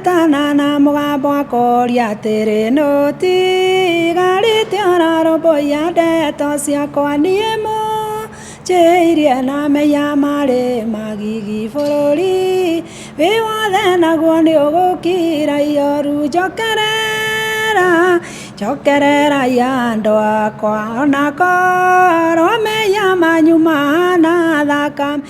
aretana na mũgambo akoria atĩrĩ, nũtigarĩte ũrarũmbũiya ndeto ciakwa niĩ mũnjĩirie na mehia marĩ magigi bũrũri wĩ wothe naguo nĩ ũgũkira ihoru. Njokerera, njokererai andũ akwa, ona korwo mehia manyu mahana thakame.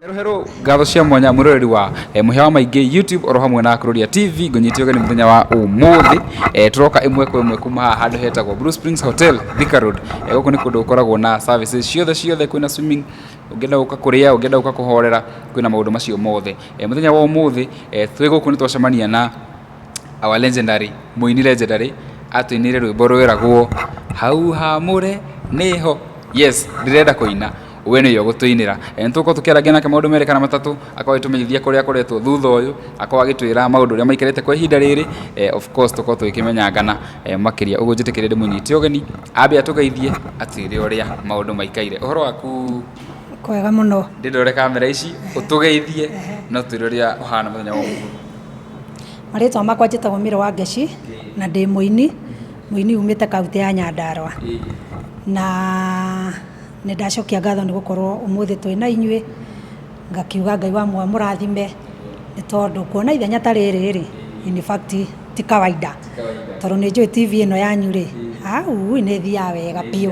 Hero hero ngatho cia mwanya mwiroreri wa muhia wa maingi YouTube oro hamwe na Kururia TV ngunyite ũgeni muthenya wa umuthi. Turoka imwe kwa imwe kuma haha handu hetagwo Blue Springs Hotel, Thika Road. Guku ni kundu gukoragwo na services ciothe ciothe, kwina swimming, ũngĩenda gũka kũrĩa, ũngĩenda gũka kũhorera, kwĩna maũndũ macio mothe. Mũthenya wa ũmũthĩ twĩ gũkũ nĩ twacemania na our legendary mũini legendary, atũinĩire rwĩmbo rwĩragwo "Hau Hamũre Nĩho". Yes, ndĩrenda kũina, we nĩwe ũgũtũinĩra. Nĩ tũgũkorwo tũkĩarangia nake maũndũ merĩ kana matatũ, akorwo agĩtũmenyithia kũrĩa akoretwo thutha ũyũ, akorwo agĩtwĩra maũndũ ũrĩa maikarĩte kwa ihinda rĩrĩ. Of course tũkorwo tũgĩkĩmenyangana makĩria. Ũguo njĩtĩkĩrie ndĩmũnyite ũgeni, ambe atũgeithie, atwĩre ũrĩa maũndũ maikaire. Ũhoro waku? Kwega mũno. Ndĩndore kamera ici, ũtũgeithie na ũtwĩre ũrĩa ũhana mũthenya wa ũmũthĩ. Marĩtwa makwa njĩtagwo Mĩrũ wa Ngeci na ndĩ mũini, mũini umĩte kaũntĩ ya Nyandarũa. Na nĩ ndacokia ngatho nĩ gũkorwo ũmũthĩ twĩ na inyuĩ, ngakiuga Ngai wa muoyo amũrathime, nĩ tondũ kuona ithenya ta rĩrĩ rĩ, in fact ti kawaida. Tondũ nĩ njũĩ TV ĩno yanyu rĩ, au nĩ ĩthiaga wega biũ.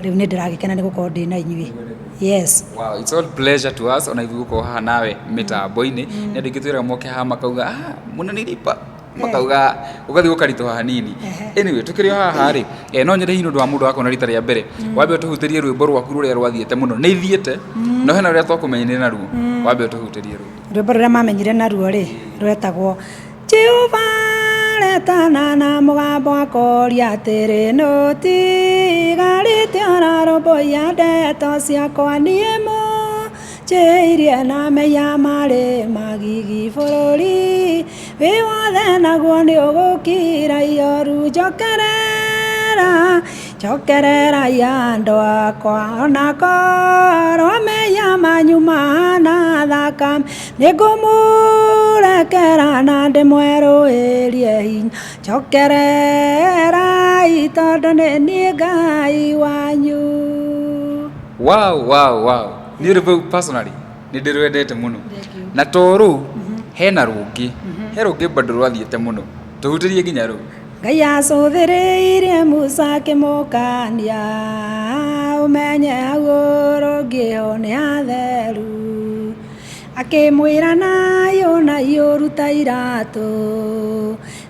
Rĩu nĩ ndĩragĩkena nĩ gũkorwo ndĩ na inyuĩ. Yes. Wow, it's all pleasure to us ona ithuĩ gũkorwo haha nawe mĩtambo-inĩ. Nĩ andũ aingĩ twĩraga moke haha makauga, "Ah, mũnaniripa," makauga ũgathiĩ gũkaritũha hanini. Anyway, tũkĩrĩ o haha rĩ, no nyende hihi nĩ ũndũ wa mũndũ wakuona rita rĩa mbere, wambe ũtũhutĩrie rwĩmbo rwaku rũrĩa rwathiĩte mũno. Nĩ ithiĩte, no hena rũrĩa twakũmenyire naruo. Wambe ũtũhutĩrie rũu. Rwĩmbo rũrĩa mamenyire naruo rĩ, rwetagwo "Jehova aretana na mũgambo akoria atĩrĩ, nũtigarĩte ũrarũmbũiya ndeto ciakwa niĩ mũnjĩirie na mehia marĩ magigi bũrũri wĩ wothe naguo nĩ ũgũkira ihoru. Njokerera, njokererai andũ akwa, ona korwo mehia manyu mahana thakame, nĩngũmũrekera na ndĩmwerũhĩrie hinya. Njokererai tondũ nĩ niĩ Ngai wanyu." Wow. Niĩ rwĩmbo rũu personally nĩ ndĩrwendete mũno. Na to rũu, hena rũngĩ, he rũngĩ bado rwathiĩte mũno. Tũhutĩrie nginya rũu. Ngai acũthĩrĩirie Musa akĩmũkania, ũmenye hau ũrũngĩho nĩ hatheru, akĩmwĩra nayũ nayũ ruta iratũ,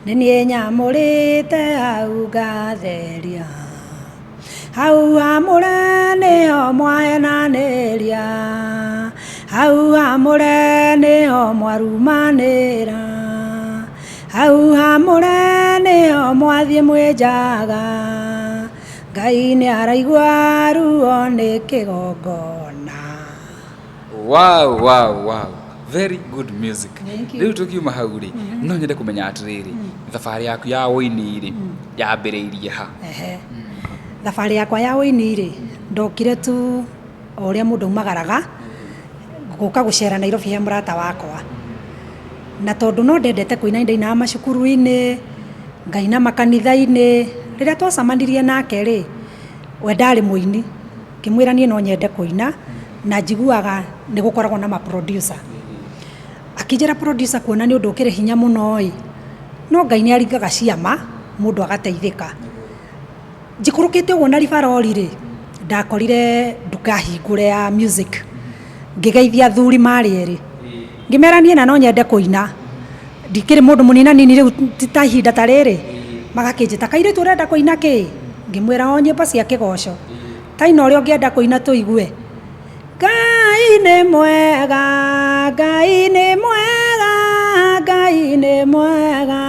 nĩ niĩ nyamũrĩte hau ngatheria, hau hamũre nĩho mwahenanĩria, hau hamũre nĩho mwarumanĩra, hau hamũre nĩho mwathiĩ mwĩnjaga. Ngai nĩ araigua ruo nĩ kĩgongona. Wow. Very good music. Thank you. Rĩu tũkiuma hau rĩ, no nyende kũmenya atĩrĩrĩ, thabarĩ yaku ya ũini rĩ, yambĩrĩirie ha? Ehe. Thabarĩ yakwa ya ũini rĩ, ndokire tu o ũrĩa mũndũ aumagaraga gũka gũcera Nairobi he mũrata wakwa. Na tondũ no ndendete kũina, ndainaga macukuru-inĩ, ngaina makanitha-inĩ. Rĩrĩa twacemanirie nake rĩ, we ndarĩ mũini. Ngĩmwĩra niĩ no nyende kũina na njiguaga nĩ gũkoragwo na ma producer. Akĩnjĩra producer kuona nĩ ũndũ ũkĩrĩ hinya mũno ĩ, no Ngai nĩ aringaga ciama mũndũ agateithĩka. Njikũrũkĩte ũguo na ribarori rĩ, ndakorire nduka hingũre ya music. Ngĩgeithia athuri marĩ erĩ. Ngĩmera niĩ na no nyende kũina. Ndikĩrĩ mũndũ mũninanini rĩu ti ta ihinda ta rĩrĩ. Magakĩnjĩta, "Kairĩtu, ũrenda kũina kĩ?" Ngĩmwĩra o nyĩmbo cia kĩgoco. Ta ina ũrĩa ũngĩenda kũina tũigue. Ngai nĩ mwega, Ngai nĩ mwega, Ngai nĩ mwega,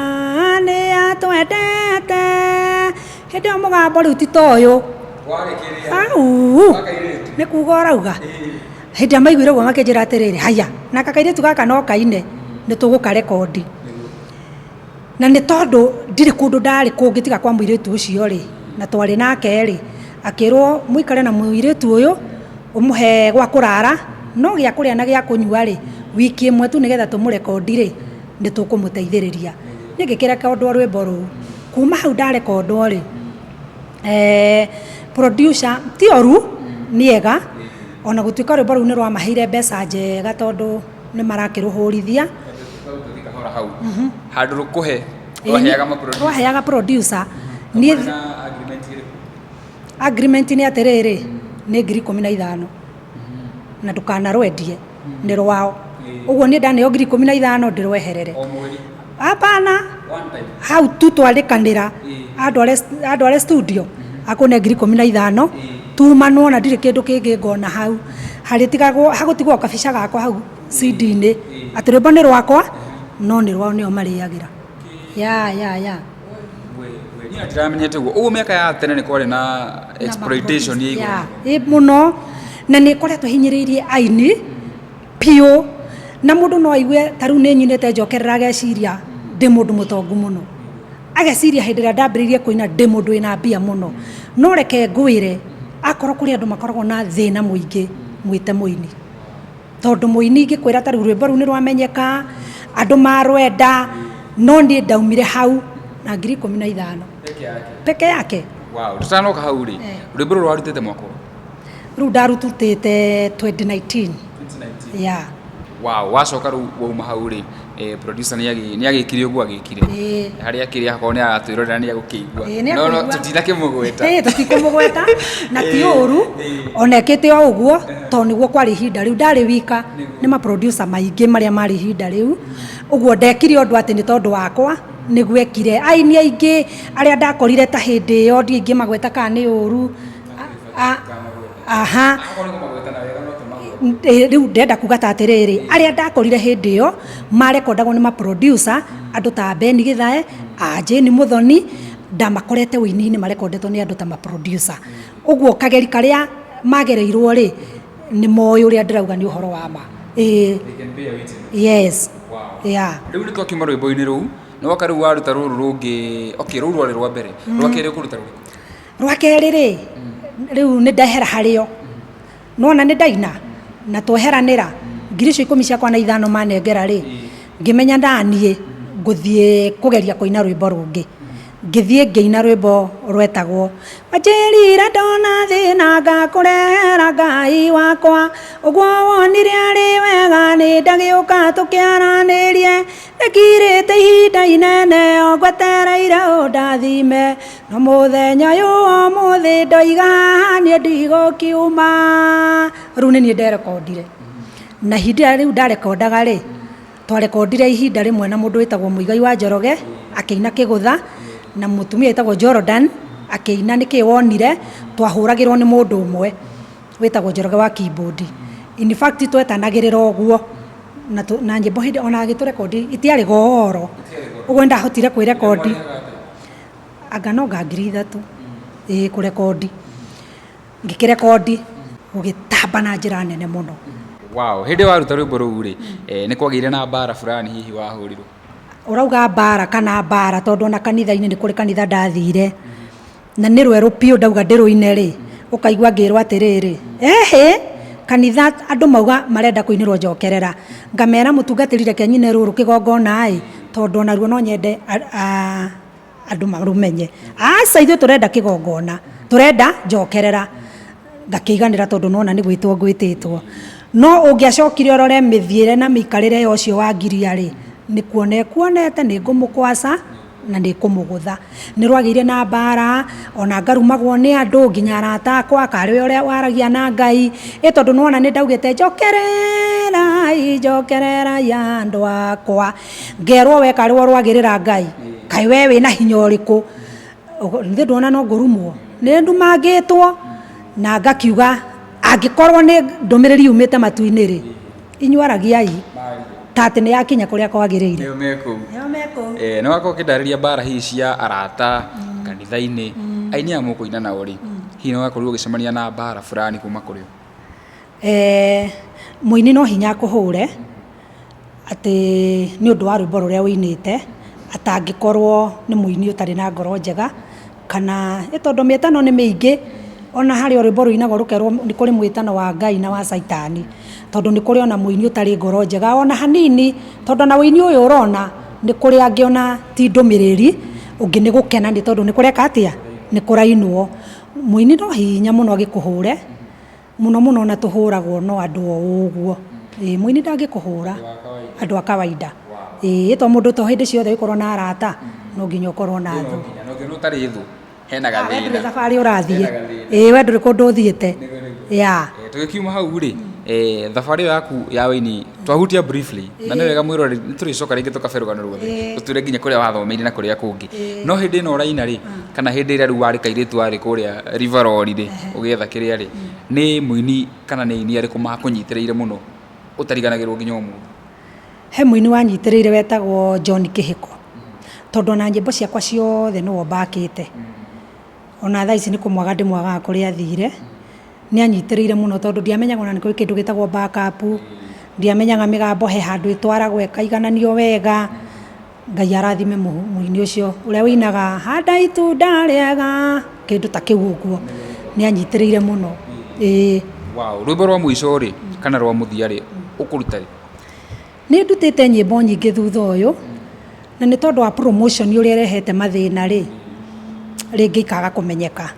nĩ atwendete. Hĩndĩ ĩyo mũgambo rĩu ti ta ũyũ. Au nĩ kuga ũrauga. Hĩndĩ ĩrĩa maiguire ũguo makĩnjĩra atĩrĩrĩ, "Haya, na kairĩtu gaka no kaine, nĩ tũgũkarekondi." Na nĩ tondũ ndirĩ kũndũ ndarĩ kũngĩ tiga kwa mũirĩtu ũcio rĩ, na twarĩ nake rĩ, Akĩrwo mũikare na mũirĩtu ũyũ, ũmũhe gwa kũrara, no gĩa kũrĩa na gĩa kũnyua rĩ, wiki ĩmwe tu nĩgetha tũmũrekondi rĩ, nĩ tũkũmũteithĩrĩria. Niĩ ngĩkĩrekondwo rwĩmbo rũu. Kuma hau ndarekondwo rĩ, producer ti oru, nĩ ega, ona gũtuĩka rwĩmbo rũu nĩ rwamaheire mbeca njega tondũ nĩ marakĩrũhũrithia. Kahora hau. Handũ rũkũhe, rwaheaga ma producer. Rwaheaga producer. Niĩ Na agreement ĩrĩkũ? Agreement nĩ atĩrĩrĩ, nĩ 15,000 na ndũkanarwendie, nĩ rwao. Ũguo niĩ ndaneo 15,000 ndĩrweherere. O mweri? Hapana. One time. Hau tu twandĩkanĩra, andware studio akũne 15,000 tumanwo na ndirĩ kĩndũ kĩngĩ ngona hau. Harĩtigagwo, hagũtigwo kabica gakwa hau CD-inĩ atĩ rwĩmbo nĩ rwakwa no nĩ rwao, nĩo marĩagĩra. Ya ya ya. Niĩ ndiramenyete ũguo. Ũguo mĩaka ya tene nĩ kwarĩ na exploitation ya igũrũ. Ya, ĩ mũno, na nĩ ĩkoretwo ĩhinyĩrĩirie aini biũ, na mũndũ no aigue ta rĩu nĩ nyinĩte njokerera ageciria ndĩ mũndũ mũtongu mũno, ageciria hĩndĩ ĩrĩa ndambĩrĩirie kũina ndĩ mũndũ wĩna mbia mũno. No reke ngwĩre, akorwo kũrĩ andũ makoragwo na thĩna mũingĩ, mwĩte mũini. Tondũ mũini ingĩkwĩra ta rĩu rwĩmbo rũu nĩ rwamenyeka, andũ marwenda, no niĩ ndaumire hau na 15,000. Peke yake. Peke yake. Wow, tutanoka hau rĩ, rwĩmbo rũrũ warutĩte mwaka ũrĩkũ? Rĩu ndarutĩte 2019. 2019. Yeah. Wow, wacoka rĩu wauma hau rĩ, producer nĩ agĩkire ũguo agĩkire. Harĩa akĩrĩ akorwo nĩ aratwĩrorera nĩ egũkĩigua. Ĩĩ, nĩ No no ekũigua. tũtinakĩmũgweta. Ĩĩ, tũtikũmũgweta na ti ũru ona ekĩte o ũguo, tondũ nĩguo kwarĩ ihinda rĩu ndarĩ wika, nĩ ma producer maingĩ marĩa marĩ ihinda rĩu. Ũguo ndekire ũndũ atĩ nĩ tondũ wakwa nĩguo ekire. Aini aingĩ arĩa ndakorire ta hĩndĩ ĩyo ndiĩ ingĩmagweta kana nĩ ũru. Aha. Akorwo nĩ kũmagweta na wega no tũmagwete. Rĩu ndĩrenda kuga ta atĩrĩrĩ, arĩa ndakorire hĩndĩ ĩyo marekondagwo nĩ ma producer, andũ ta Ben Githae, a Jane Muthoni, ndamakorete ũini-inĩ marekondetwo nĩ andũ ta ma producer. Ũguo kageri karĩa magereirwo rĩ, nĩ moĩ ũrĩa ndĩrauga nĩ ũhoro wa ma. Ĩĩ. They can bear witness. Yes. Wow. Yeah. Rĩu nĩ twakiuma rwĩmbo-inĩ rũu, nĩ woka rĩu waruta rũrũ rũngĩ, okay, rũu rwarĩ rwa mbere. Rwa kerĩ ũkũruta rũrĩkũ? Rwa kerĩ rĩ, rĩu nĩ ndehera harĩo. Nĩwona nĩ ndaina na tweheranĩra 15,000 ciakwa na ithano manengera rĩ, ngĩmenya naniĩ ngũthiĩ kũgeria kũina rwĩmbo rũngĩ. Ngĩthiĩ ngĩina rwĩmbo rwetagwo Wanjĩrire ndona thĩna ngakũrehera Ngai wakwa, ũguo wonire arĩ wega nĩ ndagĩũka tũkĩaranĩrie, nĩngirĩte ihinda inene o ngwetereire ũndathime, no mũthenya ũyũ wa ũmũthĩ ndoiga haha niĩ ndigũkiuma. Rĩu nĩ niĩ nderekondire. Na ihinda rĩrĩa rĩu ndarekondaga rĩ, twarekondire ihinda rĩmwe na mũndũ wĩtagwo Mũigai wa Njoroge akĩina kĩgũtha, na mũtumia wĩtagwo Jordan akĩina nĩkĩ wonire, twahũragĩrwo nĩ mũndũ ũmwe wĩtagwo Njoroge wa keyboard. In fact twetanagĩrĩra ũguo na, na nyĩmbo hĩndĩ ona agĩtũrekondi itiarĩ goro, ũguo nĩndahotire kwĩrekondi anga no nga 3,000 ĩĩ kũrekondi. Ngĩkĩrekondi gũgĩtamba na njĩra nene mũno. Wow, hĩndĩ waruta rwĩmbo rũu rĩ, nĩ kwagĩire na mbara fulani hihi wahũrirwo? Ũrauga mbara kana mbara, tondũ ona kanitha-inĩ nĩ kũrĩ kanitha ndathire na nĩ rwerũ biũ ndauga ndĩrũine rĩ, ũkaigua ngĩrwo atĩrĩrĩ, ehĩ, kanitha andũ mauga marenda kũinĩrwo njokerera, ngamera mũtungatĩri reke nyine rũrũ kĩgongona ĩ, tondũ onaruo no nyende andũ marũmenye. Aca ithuĩ tũrenda kĩgongona, tũrenda njokerera. Ngakĩiganĩra tondũ nona nĩ gwĩtwo ngwĩtĩtwo. No ũngĩacokire ũrore mĩthiĩre na mĩikarĩre ya ũcio wa ngiria rĩ, nĩ kuona ekuonete, nĩ ngũmũkwaca na nĩ kũmũgũtha. Nĩ rwagĩire na mbara, ona ngarumagwo nĩ andũ nginya arata akwa, karĩ we ũrĩa waragia na Ngai, ĩ tondũ nĩwona nĩ ndaugĩte njokererai, njokererai andũ akwa. Ngerwo we karĩ we ũrwagĩrĩra Ngai, kaĩ we wĩna hinya ũrĩkũ? Nĩ ndona no ngũrumwo, nĩ ndumangĩtwo na ngakiuga angĩkorwo nĩ ndũmĩrĩri yumĩte matu-inĩ rĩ, inyuĩ aragiai ta atĩ nĩ yakinya kũrĩa kwagĩrĩire. Nĩo me kũu. Nĩo me kũu. Nĩ wakorwo ũkĩndarĩria mbara hihi cia arata kanitha-inĩ, aini aya mũkũina nao rĩ, hihi nĩ wakorirwo ũgĩcemania na mbara fulani kuma kũrĩ o? Mũini no hinya akũhũre atĩ nĩ ũndũ wa rwĩmbo rũrĩa ũinĩte, atangĩkorwo nĩ mũini ũtarĩ na ngoro njega, kana ĩ tondũ mĩtano nĩ mĩingĩ, Ona harĩ o rwĩmbo rũinagwo rũkerwo nĩ kũrĩ mwĩtano wa Ngai na wa Caitani, tondũ nĩ kũrĩ ona mũini ũtarĩ ngoro njega ona hanini, tondũ ona ũini ũyũ ũrona nĩ kũrĩ angĩ ona ti ndũmĩrĩri, ũngĩ nĩ gũkena nĩ tondũ nĩ kũreka atĩa, nĩ kũrainwo. Mũini no hinya mũno agĩkũhũre, mũno mũno ona tũhũragwo no andũ o ũguo. Ĩĩ mũini ndangĩkũhũra, andũ a kawaida. Ĩĩ to mũndũ to hĩndĩ ciothe ũgĩkorwo na arata, no nginya ũkorwo na thũ. Na ũngĩona ũtarĩ thũ hena We ndũrĩ gathĩna. thabarĩ ũrathiĩ. Hena gathĩna. Ĩĩ we ndũrĩ kũndũ ũthiĩte. Yeah. Tũgĩkiuma hau rĩ, thabarĩ ĩyo yaku ya ũini twahutia briefly na nĩ wega mwĩroreri nĩ tũrĩcoka rĩngĩ tũkabe rũgano ruothe tũtwĩre nginya kũrĩa wathomeire na kũrĩa kũngĩ. No hĩndĩ ĩno ũraina rĩ, kana hĩndĩ ĩrĩa rĩu warĩ kairĩtu warĩ kũrĩa River Road rĩ, ũgĩetha kĩrĩa rĩ, nĩ mũini kana nĩ aini arĩkũ makũnyitĩrĩire mũno ũtariganagĩrwo nginya ũmũthĩ? He mũini wanyitĩrĩire wetagwo John Kĩhĩko, tondũ ona nyĩmbo ciakwa ciothe nĩwe ũmbakĩte. Ona thaa ici nĩ kũmwaga ndĩmwagaga kũrĩa athire, nĩ anyitĩrĩire mũno tondũ ndiamenyaga ona nĩ kũrĩ kĩndũ gĩtagwo backup, ndiamenyaga mĩgambo he handũ ĩtwaragwo ĩkaigananio wega. Ngai arathime mũini ũcio ũrĩa ũinaga handa itunda rĩega, kĩndũ ta kĩu ũguo, nĩ anyitĩrĩire mũno, ĩĩ. Wow, rwĩmbo rwa mũico rĩ kana rwa mũthia rĩ ũkũruta rĩ? Nĩ ndutĩte nyĩmbo nyingĩ thutha ũyũ, na nĩ tondũ wa promotion ũrĩa ĩrehete mathĩna rĩ, rĩngĩ ikaga kũmenyeka.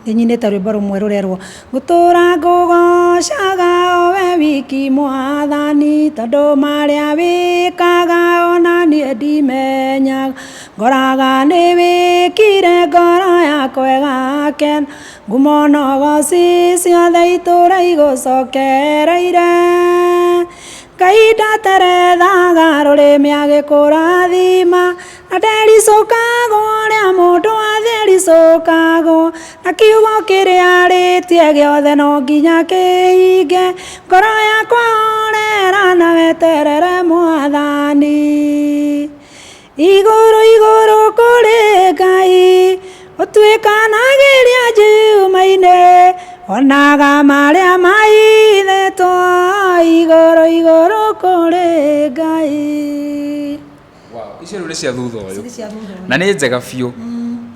Nĩ nyinĩte rwĩmbo rũmwe rũrerwo, ngũtũra ngũgocaga o we wiki mwathani, tondũ marĩa wĩkaga ona niĩ ndimenyaga, ngoraga nĩ wĩkire ngoro yakwa ĩgakena, ngumo na ũgoci ciothe itũre igũcokereire. Ngai ndaterethaga rũrĩmĩ agĩkũrathima, na ndericũkagwo ũrĩa mũndũ athericũkagwo, na kiugo kĩrĩa arĩtie gĩothe no nginya kĩhinge, ngoro yakwa horera na weterere mwathani. Igũrũ igũrũ kũrĩ Ngai, ũtuĩkanagĩria njuuma-inĩ, onaga marĩa maithĩtwo, igũrũ igũrũ kũrĩ Ngai. Wow, icio rĩu nĩ cia thutha ũyũ na nĩ njega biũ.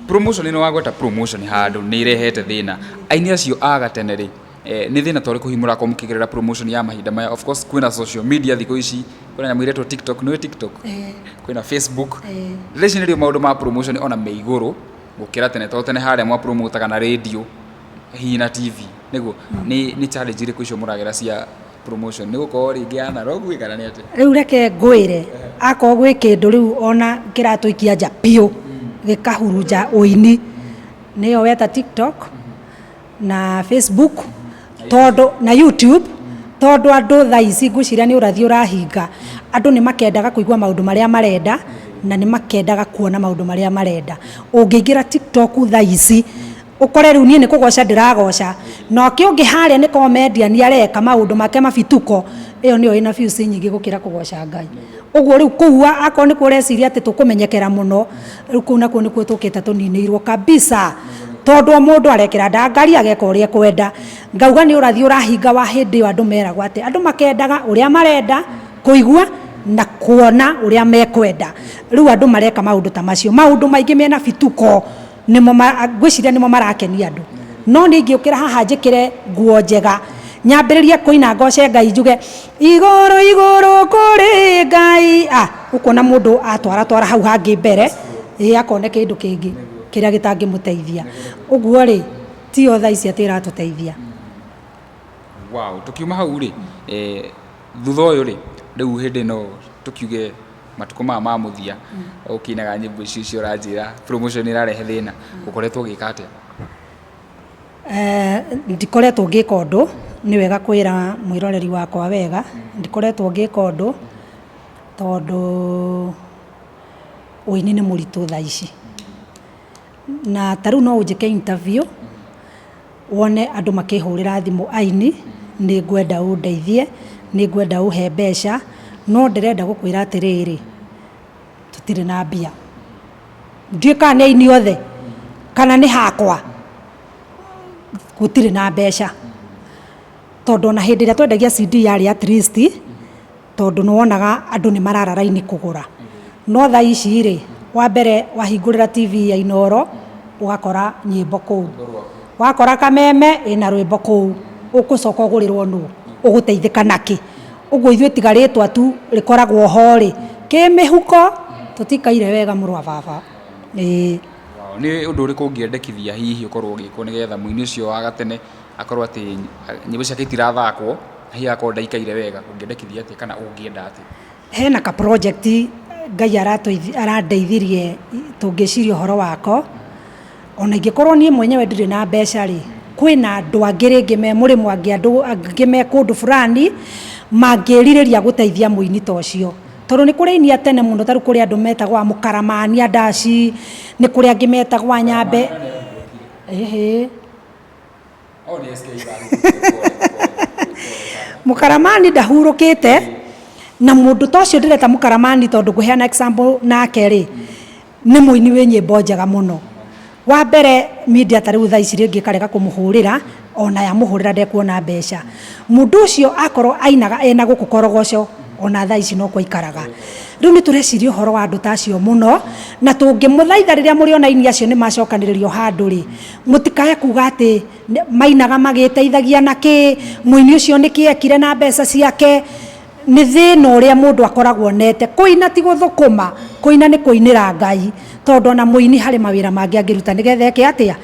Promotion ĩno wagweta promotion handũ nĩ irehete thĩna. Aini acio a gatene rĩ, nĩ thĩna ta ũrĩkũ hihi mũrakorwo mũkĩgerera promotion ya mahinda maya? Of course kwĩna social media thikũ ici, kwĩna nyamũ iretwo TikTok, nĩũĩ TikTok? Kwĩna Facebook. Thaa ici nĩrĩo maũndũ ma promotion ona me igũrũ gũkĩra tene, tondũ tene harĩa mwa promotaga na radio hihi na TV, nĩguo? Nĩ challenge irĩkũ icio mũragera cia promotion? Nĩ gũkorwo rĩngĩ analog kana nĩ atĩa? Rĩu reke ngwĩre, akorwo gwĩ kĩndũ rĩu ona kĩratũikia nja biũ, gĩkahurunja ũini, nĩyo weta TikTok na Facebook, tondũ na YouTube, tondũ andũ thaa ici ngwĩciria nĩ ũrathi ũrahinga, andũ nĩ makendaga kũigua maũndũ marĩa marenda, na nĩ makendaga kuona maũndũ marĩa marenda. Ũngĩingĩra TikTok thaa ici, ũkore rĩu niĩ nĩ kũgoca ndĩragoca, nake ũngĩ harĩa nĩ comedian areka maũndũ make mabituko, ĩyo nĩyo ĩna views nyingĩ gũkĩra kũgoca Ngai. Ũguo rĩu kũu akorwo nĩkuo ũreciria atĩ tũkũmenyekera mũno, rĩu kũu nakuo nĩkuo tũkĩte tũninĩirwo kabisa, tondũ o mũndũ arekĩra ndangari ageka ũrĩa ekwenda. Ngauga nĩ ũrathi ũrahinga wa hĩndĩ ĩyo andũ meragwo atĩ andũ makendaga ũrĩa marenda kũigua na kuona ũrĩa mekwenda. Rĩu andũ mareka maũndũ ta macio, maũndũ maingĩ mena bituko nĩmo ngwĩciria nĩmo marakenia andũ. No niĩ ingĩũkĩra haha njĩkĩre nguo njega, nyambĩrĩrie kũina ngoce Ngai njuge igũrũ igũrũ kũrĩ Ngai, ah, ũkuona mũndũ atwaratwara hau hangĩ mbere, ĩĩ akone kĩndũ kĩngĩ kĩrĩa gĩtangĩmũteithia. Ũguo rĩ, tiyo thaa ici atĩ ĩratũteithia. Wow, tũkiuma hau rĩ, thutha ũyũ rĩ, rĩu hĩndĩ ĩno tũkiuge matukũ maya ma mũthia, ũkĩinaga nyĩmbo icio icio ũranjĩra promotion ĩrarehe thĩna, ũkoretwo ũgĩka atĩa? Ndikoretwo ngĩka ũndũ, nĩ wega kwĩra mwĩroreri wakwa wega, ndikoretwo ngĩka ũndũ, tondũ ũini nĩ mũritũ thaa ici. Na ta rĩu no ũnjĩke interview, wone andũ makĩhũrĩra thimũ aini, nĩ ngwenda ũndeithie, nĩ ngwenda ũhe mbeca, no ndĩrenda gũkwĩra atĩrĩrĩ, tũtirĩ na mbia. Ndiũĩ kana nĩ aini othe, kana nĩ hakwa, gũtirĩ na mbeca. Tondũ ona hĩndĩ ĩrĩa twendagia CD yarĩ at least, tondũ nĩ wonaga andũ nĩ marara raini kũgũra. No thaa ici rĩ, wa mbere wahingũrĩra TV ya Inooro, ũgakora nyĩmbo kũu. Wakora Kameme ĩna rwĩmbo kũu, ũkũcoka ũgũrĩrwo nũ? Ũgũteithĩka nakĩ? Ũguo ithuĩ tiga rĩtwa tu rĩkoragwo ho rĩ, kĩmĩhuko tũtikaire wega mũrũ wa baba. Ĩĩ. Wow. Nĩ ũndũ ũrĩkũ ũngĩendekithia hihi ũkorwo ũgĩkwo nĩgetha mũini ũcio wa gatene akorwo atĩ nyĩmbo ciake itirathakwo na hihi akorwo ndaikaire wega, ũngĩendekithia atĩa kana ũngĩenda atĩa? Hena ka project Ngai arandeithirie tũngĩciria ũhoro wako, ona ingĩkorwo niĩ mwenyewe ndirĩ na mbeca rĩ, kwĩna andũ angĩ rĩngĩ me mũrĩmo angĩ, andũ angĩ me kũndũ fulani mangĩrirĩria gũteithia mũini ta ũcio. Tondũ nĩ kũrĩ aini a tene mũno, ta rĩu kũrĩ andũ metagwo a Mũkaramani a Ndaci, nĩ kũrĩ angĩ metagwo a Nyambe. Ĩhĩ. Mũkaramani ndahurũkĩte, na mũndũ ta ũcio ndĩreta mũkaramani tondũ ngũheana example nake rĩ, nĩ mũini wĩ nyĩmbo njega mũno. Wa mbere media ta rĩu thaa ici rĩngĩ ĩkarega kũmũhũrĩra, ona yamũhũrĩra ndekuona mbeca. Mũndũ ũcio akorwo ainaga ena gũkũ Korogoco, ona thaa ici nokuo aikaraga. Rĩu nĩ tũreciria ũhoro wa andũ ta acio mũno, na tũngĩmũthaitha rĩrĩa mũrĩona aini acio nĩ macokanĩrĩrio handũ rĩ, mũtikae kuga atĩ mainaga magĩteithagia na kĩ, mũini ũcio nĩkĩ ekire na mbeca ciake. Nĩ thĩna ũrĩa mũndũ akoragwo onete. Kũina ti gũthũkũma, kũina nĩ kũinĩra Ngai, tondũ ona mũini harĩ mawĩra mangĩ angĩruta nĩgetha eke atĩa?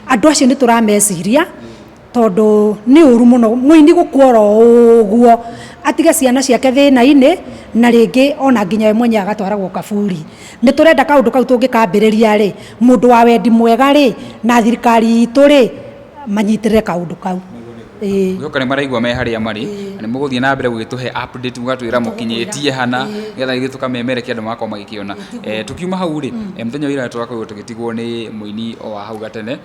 Andũ acio nĩ tũrameciria, tondũ nĩ ũru mũno mũini gũkua oro ũguo, atige ciana ciake thĩna-inĩ, na rĩngĩ ona nginya we mwenyewe agatwaragwo kaburi. Nĩ tũrenda kaũndũ kau tũngĩkambĩrĩria rĩ, mũndũ wa wendi mwega rĩ, na thirikari itũ rĩ, manyitĩrĩre kaũndũ kau. Ĩĩ. Ngwĩhoka nĩ maraigua me harĩa marĩ na nĩ mũgũthiĩ na mbere gũgĩtũhe update mũgatwĩra mũkinyĩtie hana nĩgetha ithuĩ tũkamemerekia andũ magakorwo magĩkĩona. Tũkiuma hau rĩ, mũthenya wa ira tũrakorirwo tũgĩtigwo nĩ mũini o wa hau gatene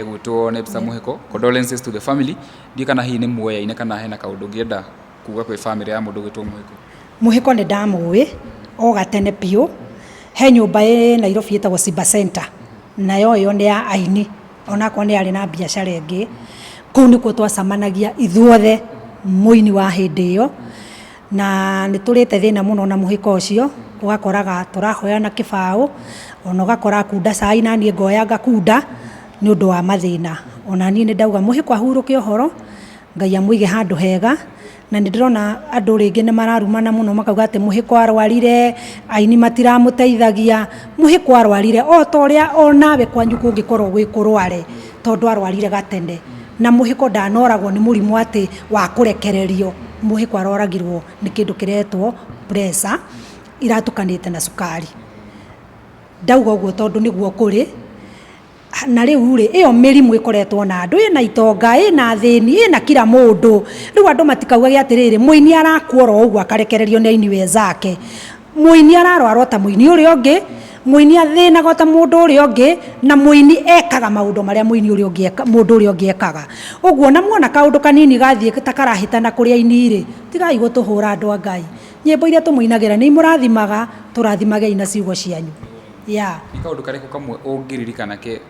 gwĩtwo Nebsa Mũhĩko. Condolences to the family. Ndiũĩ kana hihi nĩ muoyaine kana hena kaũndũ ũngĩenda kuga kwĩ family ya mũndũ ũgwĩtwo Mũhĩko. Mũhĩko nĩ ndamũĩ o gatene biũ. He nyũmba ĩ Nairobi ĩtagwo Simba Center, nayo ĩyo nĩ ya aini. Onakorwo nĩ arĩ na biacara ĩngĩ, kũu nĩkuo twacemanagia ithuothe mũini wa hĩndĩ ĩyo, na nĩ tũrĩte thĩna mũno na mũhĩko ũcio, ũgakoraga tũrahoyana kĩbaũ, ona ũgakora akunda cai naniĩ ngoya ngakunda, nĩ ũndũ wa mathĩna. Ona niĩ nĩ ndauga mũhĩko ahurũke ũhoro, Ngai amũige handũ hega, na nĩ ndĩrona andũ rĩngĩ nĩ mararumana mũno makauga atĩ Mũhĩko arwarire, aini matiramũteithagia, Mũhĩko arwarire o ta ũrĩa onawe kwanyu kũngĩkorwo gwĩ kũrware, tondũ arwarire gatene. Na Mũhĩko ndanoragwo nĩ mũrimũ atĩ wa kũrekererio, Mũhĩko aroragirwo nĩ kĩndũ kĩretwo pressure iratukanĩte na cukari. Ndauga ũguo tondũ nĩguo kũrĩ. Na rĩu rĩ, ĩyo mĩrimũ ĩkoretwo na andũ, ĩna itonga, ĩna athĩni, ĩna kila mũndũ. Rĩu andũ matikaugage atĩrĩrĩ, mũini arakua oro ũguo akarekererio nĩ aini wenzake. Mũini ararwara o ta mũini ũrĩa ũngĩ, mũini athĩnaga o ta mũndũ ũrĩa ũngĩ, na mũini ekaga maũndũ marĩa mũini ũrĩa ũngĩ mũndũ ũrĩa ũngĩ ekaga. Ũguo ona muona kaũndũ kanini gathiĩ ta karahĩtana kũrĩ aini rĩ, tigai gũtũhũra andũ a Ngai. Nyĩmbo iria tũmũinagĩra nĩ imũrathimaga, tũrathimagei na ciugo cianyu. Yeah. Nĩ kaũndũ karĩkũ kamwe ũngĩririkana kegiĩ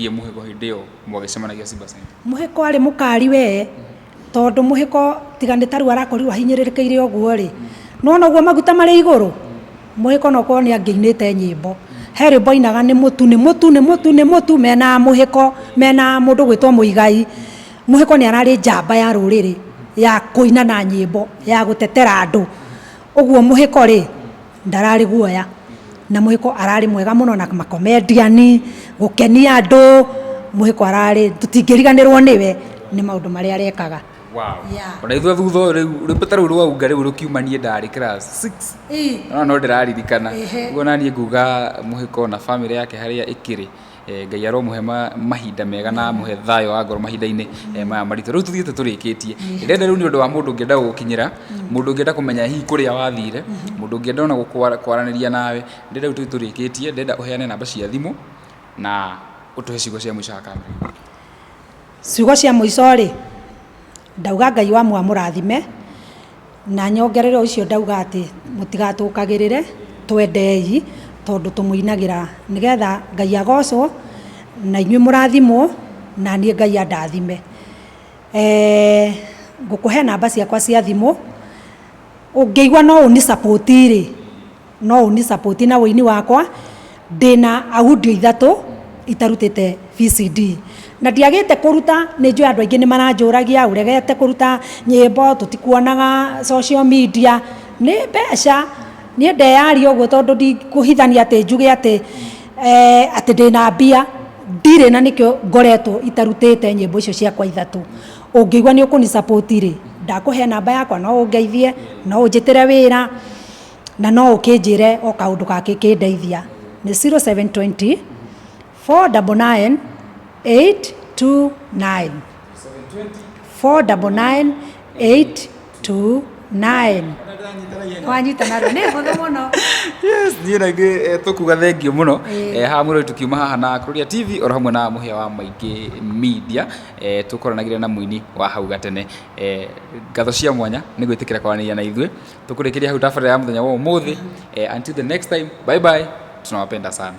Mũhĩko hĩndĩ ĩyo mwagĩcemanagia Simba Center? Mũhĩko arĩ mũkari we, tondũ Mũhĩko tiga nĩ tarĩu arakorirwo ahinyĩrĩrĩkĩire ũguo rĩ, nĩwona ũguo maguta marĩ igũrũ, Mũhĩko no korwo nĩ angĩinĩte nyĩmbo. He rwĩmbo ainaga nĩ mũtu, nĩ mũtu, nĩ mũtu, nĩ mũtu, mena Mũhĩko, mena mũndũ ũgwĩtwo Mũigai. Mũhĩko nĩ ararĩ njamba ya rũrĩrĩ, ya kũina na nyĩmbo, ya gũtetera andũ. Ũguo Mũhĩko rĩ, ndararĩ guoya na Mũhĩko ararĩ mwega mũno na makomediani, gũkenia andũ, Mũhĩko ararĩ, tũtingĩriganĩrwo nĩwe nĩ maũndũ marĩa arekaga. Wow. Yeah. Ona ithuĩ thutha ũyũ rĩu rwĩmbo ta rũu rwa unga rĩu rũkiuma niĩ ndarĩ class 6. No no ndĩraririkana. Ũguo naniĩ nguga Mũhĩko na famĩlĩ yake harĩa ĩkĩrĩ. Ngai aromũhe mahinda mega na amũhe thayũ wa ngoro mahinda-inĩ maya maritũ. Rĩu tũthiĩte tũrĩkĩtie. Ndĩrenda rĩu nĩ ũndũ wa mũndũ ũngĩenda gũgũkinyĩra, mũndũ ũngĩenda kũmenya hihi kũrĩa wathire, mũndũ ũngĩenda ona kwaranĩria nawe, ndĩrenda rĩu tũthiĩ tũrĩkĩtie, ndĩrenda ũheane namba cia thimũ na ũtũhe ciugo cia mũico haha kamera-inĩ. Ciugo cia mũico rĩ, ndauga Ngai wa amũrathime. Na nyongerere o icio ndauga atĩ mũtigatũkagĩrĩre, twendei tondũ tũmũinagĩra nĩgetha Ngai agocwo na inyuĩ mũrathimwo na niĩ Ngai andathime. Ngũkũhe namba ciakwa cia thimũ, ũngĩigua no ũni support rĩ, no ũni support na ũini wakwa, ndĩna audio ithatũ Itarutĩte VCD na ndiagĩte kũruta. Nĩ njũĩ andũ aingĩ nĩ maranjũragia, ũregete kũruta nyĩmbo, tũtikuonaga social media. Nĩ mbeca. Niĩ ndeyaria ũguo tondũ ndikũhithania atĩ njuge atĩ ndĩna mbia, ndirĩ, na nĩkĩo ngoretwo itarutĩte nyĩmbo icio ciakwa ithatũ. Ũngĩigua nĩ ũkũni support rĩ, ndakũhe namba yakwa, no ũngeithie, no ũnjĩtĩre wĩra, na no ũkĩnjĩre o kaũndũ kangĩkĩndeithia. Nĩ 0720 499 829, 499 829. Wanyita narua, nĩ hũthũ mũno. Yes, niĩ na ithuĩ tũkuga thengiũ mũno. Haha mwĩrori, tukiuma haha na Kururia TV oro hamwe na Mũhĩa wa Maingĩ Media, tũkoranagĩra na mũini wa hau gatene. Ngatho cia mwanya nĩ gwĩtĩkĩra kwaranĩria na ithuĩ. Tũkũrĩkĩria hau tabarĩra ya mũthenya wa ũmũthĩ. Until the next time, bye bye, tunawapenda sana.